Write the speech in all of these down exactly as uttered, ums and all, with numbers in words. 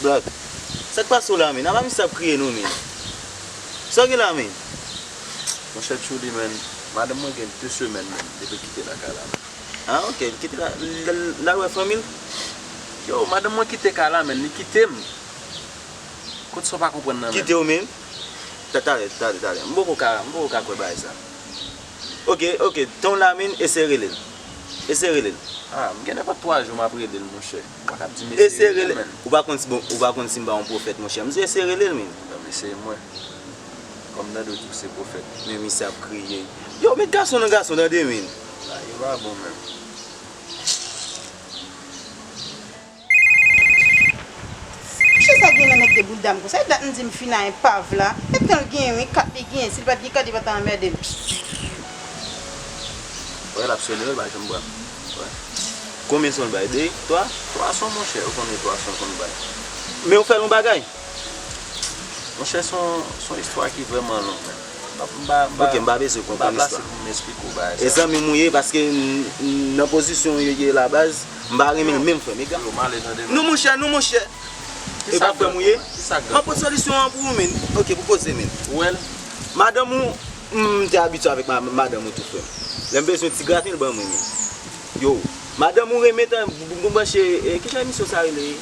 Black, sa k pase w la, men? Apa misye ap kriye nou, men? Sa w gen la, men? Monchè Tchouli, men, madanm mwen gen de semèn, men, depi l kite lakay la, men. Ah, ok, l kite la, l al wè fanmi l? Yo, madanm mwen kite kay la, men, li kite m. Kot sa w pa konprann nan, men? Kite w, men? Ta-, talè, talè, talè. M poko ka, m poko ka kwè bagay sa. Ok, ok, tan w la, men, eseye rele l. Eseye rele l. Ah, m gen nenpòt twa jou m ap rele l, monchè. Ou pa ka ap di m eseye rele l, men. Ou pa konn si, bon, ou pa konn si m pa yon pwofèt, monchè. M di w eseye rele l, men. Bon, eseye mwen. Kòm tande w di w se pwofèt. Men misye ap kriye. Yo, met gason nan gason, tande, men. Bagay yo pa bon, men. Monchè, sa gen nan nèg de boul dam konsa. E dat m di m fin a enpav la. E tan l genyen, wi, kat li genyen. Si l pa t gen kat, li pa t anmède m. Wè, l ap sone, wi, l pa janm pran. Wè. Konbyen son l bay? De? Twa? Twa son, monchè. Ou konnen twa son l konn bay. Men ou fè l yon bagay? Monchè, se yon, se yon istwa ki vrèman long, men. M pa, m pa, m pa, ok, m pa bezwen konprann istwa. M pa plase pou m esplike w bagay sa. E zanmi m ou ye, paske n-, n-, nan pozisyon w ye la, baz, m pa renmen l menm, frè m. Ega. Yo, m ale, tande, men. Non, monchè, non, monchè. E pa frè m ou ye? M ap pote solisyon an pou ou, men. Ok, pou koze, men. Ou wè l? Madanm ou, m te abitye avèk ma-, madanm ou tou, frè m. Lè m bezwen ti graten, l ban mwen, men. Yo, madanm ou renmen tan, m, m, m branche, e, kijan emisyon sa rele?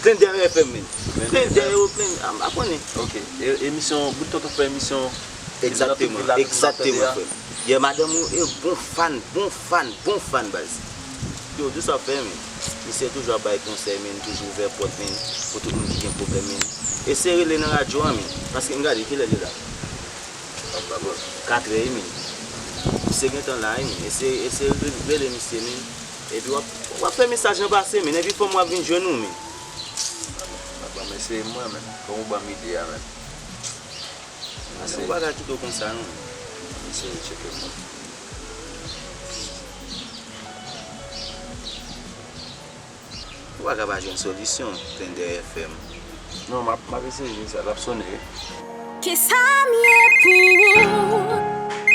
Glender F M, men. Glender, yo, Glender, a, a konnen. Ok, e, emisyon, bout tonton fè emisyon. Egzakteman, egzakteman, frè m. Yè, madanm ou, e, bon fan, bon fan, bon fan, baz. Yo, di sa fè, men. Misye toujou ap bay konsèy, men, toujou ouvè pòt, men, pou tout moun ki gen pwoblèm, men. Eseye rele nan radyo a, men. Paske m gade, kilè li la? Katrè, men. Misye gentan la, men. Eseye, eseye rele, rele misye, men. Epi w ap, w ap fè mesaj lan pase, men. Epi fò m w ap vin jwenn ou, men. Papa, men se mwen, men. Fò w ban m ide a, men. Ou pa ka kite w konsa, non. Misye retcheke mwen. Ou pa ka pa jwenn solisyon, Glender F M. Non, m ap, m ap eseye jwenn sa, l ap sone, wi. Kisa m ye pou ou?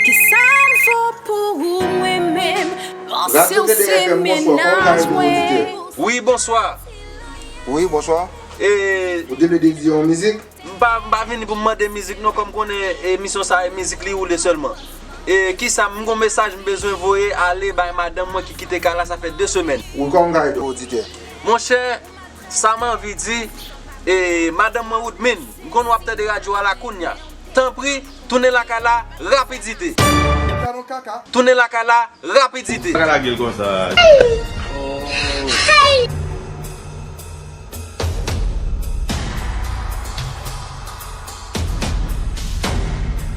Kisa m fò pou ou, mwen menm? Paske w se mennaj mwen. Wi, bonswa. Wi, bonswa. E, ou te vle dedye yon mizik? M pa, m pa vini pou m mande mizik non, kòm konnen emisyon sa e mizik li woule sèlman. E kisa, m gon mesaj m bezwen voye ale bay madanm mwen ki kite kay la, sa fè de semèn. Welcome, guide, oditè. Monchè, sa m anvi di, e, madanm mwen Woodmine, m konnen w ap tande radyo a la kounya. Tanpri, tounen lakay la, rapidite. Tounen lakay la, rapidite. Pa ka lage l konsa.